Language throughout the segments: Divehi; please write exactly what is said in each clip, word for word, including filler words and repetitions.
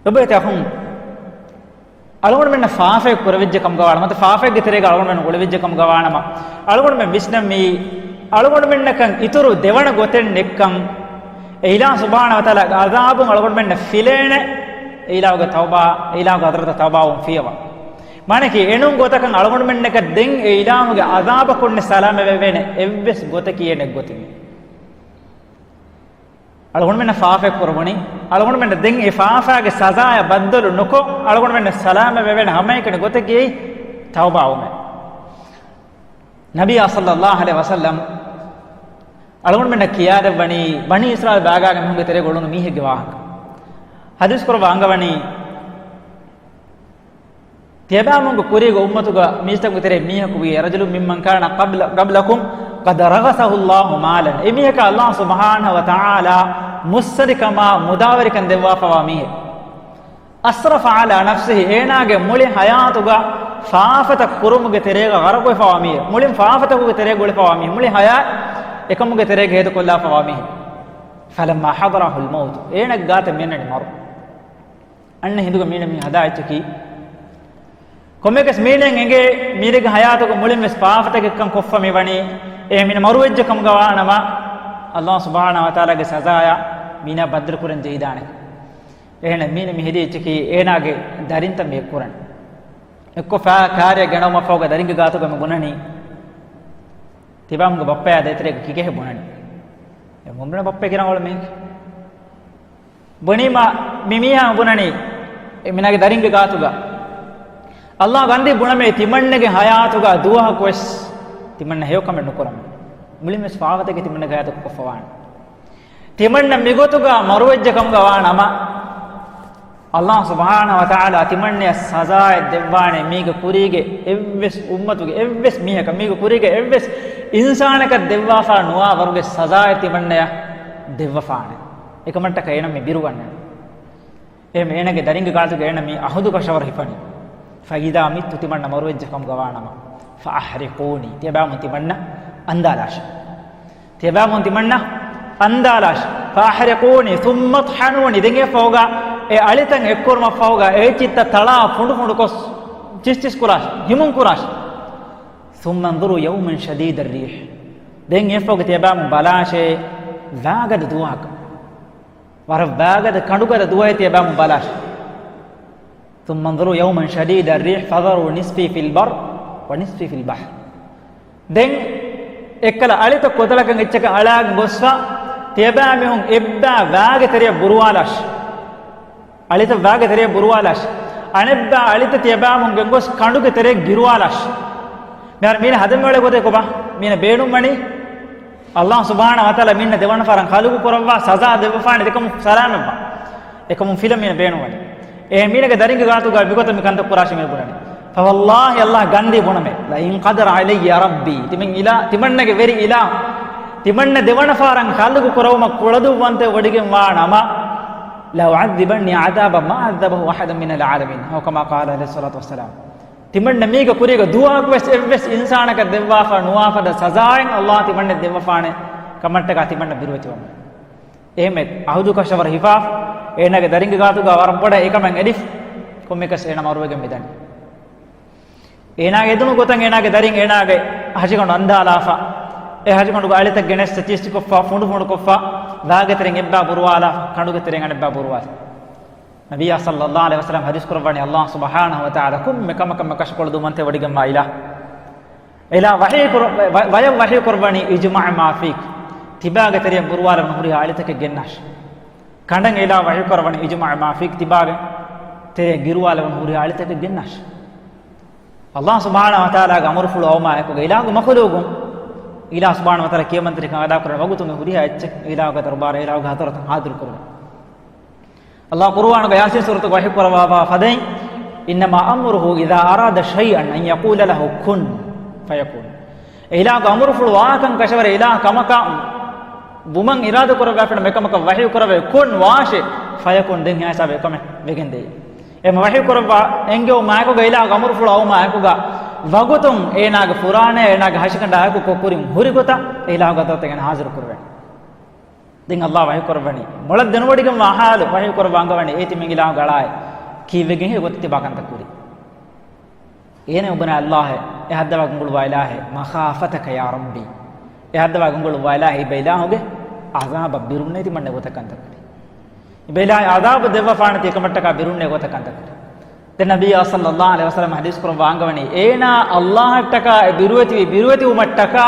ލޮބުވެތި އަޚުން، އަޅުގަނޑުމެންނަށް ފާފައެއް ކުރެވިއްޖެ ކަމުގަވާނަމަ، އަދި ފާފައެއްގެ ތެރޭގަ އަޅުގަނޑުމެން އުޅެވިއްޖެ ކަމުގަވާނަމަ، އަޅުގަނޑުމެން ވިސްނަންވީ، އަޅުގަނޑުމެންނަކަށް އިތުރު ދެވަނަ ގޮތެއް ނެއްކަން. އެ އިލާހު ސުބްޙާނަހު ވަތަޢާލާގެ ޢަޛާބުން އަޅުގަނޑުމެންނަށް ފިލޭނެ، އެ އިލާހުގެ ތައުބާ، އެ އިލާހުގެ ޙަޟްރަތަށް ތައުބާވުން ފިޔަވާ. މާނައަކީ، އެނޫން ގޮތަކަށް އަޅުގަނޑުމެންނަކަށް ދެން އެ އިލާހުގެ ޢަޛާބަކުން ނެއް ސަލާމަތްވެވޭނެ އެއްވެސް ގޮތަކީ އެ ނެއްގޮތެއް ނެތް. އަޅުގަނޑުމެންނަށް ފާފައެއް ކުރެވުނީ، އަޅުގަނޑުމެންނަށް ދެން އެ ފާފާގެ ސަޒާއަށް ބައްދަލު ނުކޮށް، އަޅުގަނޑުމެންނަށް ސަލާމަތް ވެވޭނެ ހަމައެކަނި ގޮތަކީ ތައުބާވުމޭ. ނަބިއްޔާ ޞައްލައްލާހު ޢަލައިހި ވަސައްލަމް އަޅުގަނޑުމެންނަށް ކިޔާދެއްވަނީ، ބަނީ އިސްރާއީލް ބާގާގެ މީހުންގެ ތެރޭގަ އުޅުނު މީހެއްގެ ވާހަކަ. ޙަދީޘް ކުރައްވާ އަންގަވަނީ، ތިޔަބައިމީހުންގެ ކުރީގެ އުއްމަތުގަ މީސްތަކުގެ ތެރޭ މީހަކު ވީ، رجل ممن كان قبل، قبلكم قد رغسه الله مالا. އެމީހަކަށް ﷲ ސުބްޙާނަހު ވަތަޢާލާ މުއްސަނދިކަމާ މުދާވެރިކަން ދެއްވާފަވާ މީހެއް. أسرف على نفسه، އޭނާގެ މުޅި ޙަޔާތުގަ ފާފަތައް ކުރުމުގެ ތެރޭގަ ޣަރަޤުވެފަވާ މީހެއް. މުޅިން ފާފަތަކުގެ ތެރޭގަ އުޅެފަވާ މީހެއް. މުޅި ޙަޔާތް އެކަމުގެ ތެރޭގަ ހޭދަކޮށްލާފަވާ މީހެއް. فلما حضره الموت، އޭނާގެ ގާތަށް މިއަންނަނީ މަރު. އަންނަ ހިނދުގަ މީނަ މި ހަދާ އެއްޗަކީ، ކޮންމެއަކަސް މީނައަށް އެނގޭ މީނަގެ ޙަޔާތުގަ މުޅިން ވެސް ފާފަތަކެއްކަން ކޮށްފަ މި ވަނީ، އެ މީނަ މަރުވެއްޖެ ކަމުގަ ވާނަމަ، ﷲ ސުބްޙާނަހު ވަތަޢާލާގެ ސަޒާއަށް މީނަ ބައްދަލު ކުރަން ޖެހިދާނެ. އެހެން މީނަ މި ހެދި އެއްޗަކީ އޭނާގެ ދަރިންތައް މި އެއްކުރަން. އެއްކޮށް ފަ-، ކާރިއަށް ގެނައުމަށްފަހުގަ ދަރިންގެ ގާތުގަ މި ބުނަނީ، ތިބާމުގެ ބައްޕަޔާ ދޭތެރޭގަ ކިކެހެ ބުނަނީ. އެ މުއުމިނު ބައްޕަ ކިރަނގޮޅ މީހެއް. ބުނީމަ މި މީހާ ބުނަނީ، އެ މީނާގެ ދަރިންގެ ގާތުގަ، ﷲ ގަންދީ ބުނަމޭ، ތިމަންނަގެ ޙަޔާތުގަ ދުވަހަކު ވެސް ތިމަންނަ ހެޔޮކަމެއް ނުކުރަމޭ. މުޅިން ވެސް ފާފަތަކެއް ތިމަންނަގެ ޙަޔާތުގަ ކޮށްފަވާނެ. ތިމަންނަ މިގޮތުގަ މަރުވެއްޖެ ކަމުގަ ވާނަމަ، ﷲ ސުބްޙާނަހު ވަތަޢާލާ ތިމަންނަޔަށް ސަޒާއެއް ދެއްވާނެ، މީގެ ކުރީގެ އެއްވެސް އުއްމަތުގެ އެއްވެސް މީހަކަށް، މީގެ ކުރީގެ އެއްވެސް އިންސާނަކަށް ދެއްވާފާ ނުވާ ވަރުގެ ސަޒާއެއް ތިމަންނަޔަށް ދެއްވަފާނެ. އެކަމަށްޓަކައި އޭނަ މި ބިރުގަންނަނީ. އެހެން އޭނަގެ ދަރިންގެ ގާތުގަ އޭނަ މި އަހުދު ކަށަވަރު ހިފަނީ. فإذا مت، ތިމަންނަ މަރުވެއްޖެ ކަމުގަ ވާނަމަ، فأحرقوني، ތިޔަބައިމީހުން ތިމަންނަ އަންދާލާށި. ތިޔަބައިމީހުން ތިމަންނަ އަންދާލާށި. فأحرقوني ثم اطحنوني، ދެން އެއަށްފަހުގަ އެ އަޅިތައް އެއްކުރުމަށްފަހުގަ އެ އެއްޗިއްތައް ތަޅާ ފުނޑުފުނޑުކޮށް، ޗިސްޗިސް ކުރާށި، ހިމުން ކުރާށި. ثم انظروا يوما شديد الريح، ދެން އެއަށްފަހުގަ ތިޔަބައިމީހުން ބަލާށޭ ވައިގަދަ ދުވަހަކަށް. ވަރަށް ވައިގަދަ ކަނޑުގަދަ ދުވަހެއް ތިޔަބައިމީހުން ބަލާށި. ثم انظروا يوما شديد الريح فذروا نصفي في البر ونصفي في البحر. ދެން އެއްކަލަ އަޅިތައް ކޮތަޅަކަށް އެއްޗަކަށް އަޅާގެން ގޮސްފަ، ތިޔަބައިމީހުން އެއްބައި ވައިގެ ތެރެޔަށް ބުރުވާލާށި. އަޅިތައް ވައިގެ ތެރެޔަށް ބުރުވާލާށި. އަނެއްބައި އަޅިތައް ތިޔަބައިމީހުން ގެންގޮސް ކަނޑުގެ ތެރެޔަށް ގިރުވާލާށި. މިހާރު މީނަ ހަދަން އުޅޭ ގޮތެއް ކޮބާ؟ މީނަ ބޭނުންވަނީ ﷲ ސުބްޙާނަހު ވަތަޢާލާ މީނަ ދެވަނަ ފަހަރަށް ޚަލްޤު ކުރައްވާ ސަޒާ ދެއްވަފާނެ އެކަމުން ސަލާމަތްވާ. އެކަމުން ފިލަން މީނަ ބޭނުންވަނީ. އެހެން މީނަގެ ދަރިންގެ ގާތުގަ މިގޮތަށް މި ކަންތައް ކުރާށޭ މި ބުނަނީ. فوالله، ﷲ ގަންދީ ބުނަމޭ، لئن قدر علي ربي، ތިމަން އިލާ-، ތިމަންނަގެ ވެރި އިލާހު، ތިމަންނަ ދެވަނަ ފަހަރަށް ޚަލްޤު ކުރެވުމަށް ކުޅަދުންވަންތައް ވޮޑިގެން ވާ ނަމަ، لأعذبني عذابا ما عذبه أحدا من العالمين، أو كما قال عليه الصلاة والسلام. ތިމަންނަ މީގެ ކުރީގަ ދުވަހަކު ވެސް އެއްވެސް އިންސާނަކަށް ދެއްވާފަ ނުވާފަދަ ސަޒާއެއް ﷲ ތިމަންނަ ދެއްވަފާނެ ކަމަށްޓަކާ ތިމަންނަ ބިރުވެތިވަމޭ. އެހެންވެ އަހުދު ކަށަވަރު ހިފާފަ، އޭނާގެ ދަރިންގެ ގާތުގަ ވަރަށް ބޮޑަށް އެކަމެއް އެދިފަ، ކޮންމެކަސް އޭނާ މަރުވެގެން މިދަނީ. އޭނާ އެދުނު ގޮތަށް އޭނާގެ ދަރިން އޭނާގެ ހަށިގަނޑު އަންދާލާފަ، އެ ހަށިގަނޑުގެ އަޅިތައް ގެނެއްސަ ޗިސްޗިކޮށްފަ، ފުނޑުފުނޑުކޮށްފަ، ވައިގެ ތެރެއިން އެއްބައި ބުރުވާލާފަ، ކަނޑުގެ ތެރެއިން އަނެއްބައި ބުރުވާލާފަ. ނަބިއްޔާ ޞައްލައްލާހު ޢަލައިހި ވަސައްލަމް ޙަދީޘް ކުރައްވަނީ، ﷲ ސުބްޙާނަހު ވަތަޢާލާ ކޮންމެ ކަމަކަށް މަ ކަށަކޮޅުދޫ މަންތެ ވޮޑިގެންވާ އިލާހު. އިލާހު ވަޙީ ކުރ-، ވަ-، ވަޔަށް ވަޙީ ކުރައްވަނީ، اجمع ما فيك، ތިބާގެ ތެރެއަށް ބުރުވާލަމުން ހުރިހާ އަޅިތަކެއް ގެންނާށި. ކަނޑަށް އިލާހު ވަޙީ ކުރައްވަނީ، اجمع ما فيك، ތިބާގެ ތެރެއަށް ގިރުވާލަމުން ހުރިހާ އަޅިތަކެއް ގެންނާށި. ﷲ ސުބްޙާނަހު ވަތަޢާލާގެ އަމުރުފުޅު އައުމާއެކުގަ އިލާހުގެ މަޚުލޫޤުން، އިލާހު ސުބްޙާނަހު ވަތަޢާލާ ކިޔަމަންތެރިކަން އަދާކުރަން ވަގުތު މި ހުރިހާ އެއްޗެއް އިލާހުގެ ދަރުބާރަށް އިލާހުގެ ޙަޟްރަތަށް ޙާޟިރު ކުރުވޭ. ﷲ ޤުރުއާނުގަ ޔާސީން ސޫރަތުގަ ވަޙީ ކުރައްވާފަ ފަދައިން، إنما أمره إذا أراد شيئا أن يقول له كن فيكون. އެ އިލާހުގެ އަމުރުފުޅު ވާކަން ކަށަވަރެއް އިލާހު ކަމަކަށް ވުމަށް އިރާދަ ކުރައްވާފަ އެކަމަކަށް ވަޙީ ކުރައްވައި، كن، ވާށޭ، فيكون، ދެން ހިޔާސާބެ އެކަމެއް ވެގެންދޭ. އެމަ ވަޙީ ކުރައްވާ އެންގެވުމާއެކުގަ އިލާހުގެ އަމުރުފުޅު އައުމާއެކުގަ ވަގުތުން އޭނާގެ ފުރާނަޔާ އޭނާގެ ހަށިގަނޑާއެކު ކޮށް ކުރިން ހުރި ގޮތަށް އެ އިލާހުގެ ޙަޟްރަތަށް އޭނާ ޙާޟިރު ކުރެވޭނެ. ދެން އައްލާހު ވަޙީ ކުރައްވަނީ، މޮޅަށް ދެނެވޮޑިގެންވާ ޙާލު ވަޙީ ކުރައްވާ އަންގަވަނީ، އޭތި މި އިލާހުގެ އަޅާއޭ، ކީއްވެގެންހޭ އެ ގޮތަށް ތިބާ ކަންތައް ކުރީ؟ އޭނަ އެ ބުނާ އައްލާހޭ، އެ ހައްދަވާ ގަނގުޅުއްވާ އިލާހޭ، مخافتك يا ربي. އެ ހައްދަވާ ގަނގުޅުއްވާ އިލާހޭ، އިބަ އިލާހުގެ ޢަޛާބަށް ބިރުންނޭ ތިމަންނަ ގޮތަށް ކަންތައް ކުރީ. އިބަ އިލާހު ޢަޛާބު ދެއްވަފާނެތީ އެކަމަށްޓަކާ ބިރުންނޭ ގޮތަށް ކަންތައް ކުރީ. ދެން ނަބިއްޔާ ޞައްލައްލާހު ޢަލައިހި ވަސައްލަމަ ޙަދީޘް ކުރައްވާ އަންގަވަނީ، އޭނާ އައްލާހަށްޓަކާ އެ ބިރުވެތިވި، ބިރުވެތިވުމަށްޓަކާ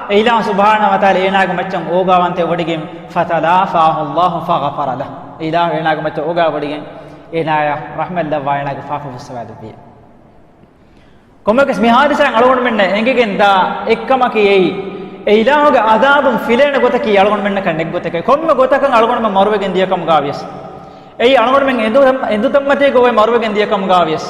އެ އިލާހު ސުބްޙާނަހޫ ވަތަޢާލާ އޭނާގެ މައްޗަށް އޯގާވަންތަ ވޮޑިގެން، فتلافاه الله فغفر له. އެ އިލާހު އޭނާގެ މައްޗަށް އޯގާ ވޮޑިގެން އޭނާޔަށް ރަޙްމަތް ލައްވާ އޭނާގެ ފާފަ ފުއްސަވާދެއްވި. ކޮންމެވެސް މި ޙާދިސާއިން އަޅުގަނޑުމެންނަށް އެނގިގެން ދާ އެއްކަމަކީ އެއީ، އެ އިލާހުގެ ޢަޛާބުން ފިލޭނެ ގޮތަކީ އަޅުގަނޑުމެންނަކަށް ނެތް ގޮތެކޭ. ކޮންމެ ގޮތަކަށް އަޅުގަނޑުމެން މަރުވެގެން ދިޔަ ކަމުގަ ވިޔަސް، އެއީ އަޅުގަނޑުމެން އެނދު-، އެނދުތައްމަތީގަ އޮވެ މަރުވެގެން ދިޔަ ކަމުގަ ވިޔަސް،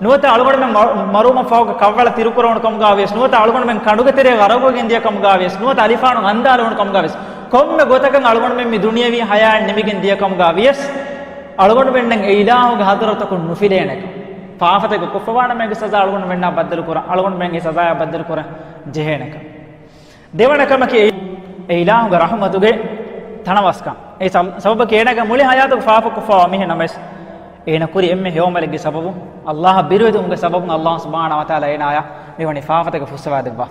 ނުވަތަ އަޅުގަނޑުމެން މަ-، މަރުވުމަށް ފަހުގަ ކަށްވަޅަށް ތިރުކުރެވުނު ކަމުގަ ވިޔަސް، ނުވަތަ އަޅުގަނޑުމެން ކަނޑުގެ ތެރޭ ޣަރަޤުވެގެން ދިޔަ ކަމުގަ ވިޔަސް، ނުވަތަ އަލިފާނުން އަންދާލެވުނު ކަމުގަ ވިޔަސް، ކޮންމެ ގޮތަކަށް އަޅުގަނޑުމެން މި ދުނިޔަވީ ޙަޔާތް ނިމިގެން ދިޔަ ކަމުގަ ވިޔަސް، އަޅުގަނޑުމެންނަށް އެ އިލާހުގެ ޙަޟްރަތަކުން ނުފިލޭނެކަން. ފާފަތަކެއް ކޮށްފަވާނަމަ އޭގެ ސަޒާ އަޅުގަނޑުމެންނާ ބައްދަލުކުރަން، އަޅުގަނޑުމެން އެ ސަޒާޔާ ބައްދަލުކުރަން ޖެހޭނެކަން. ދެވަނަ ކަމަކީ އެ، އެ އިލާހުގެ ރަޙުމަތުގެ ތަނަވަސްކަން. އެ ސަ-، ސަބަބަކީ އޭނާގެ މުޅި ޙަޔާތުގެ ފާފަ ކޮށްފަވާ މީހެއް ނަމަވެސް، އޭނަ ކުރި އެންމެ ހެޔޮ ޢަމަލެއްގެ ސަބަބުން، އައްލާހަށް ބިރުވެތިވުމުގެ ސަބަބުން އައްލާހު ސުބްޙާނަހޫ ވަތަޢާލާ އޭނާޔަށް މިވަނީ ފާފަތަކެއް ފުއްސަވާދެއްވާ.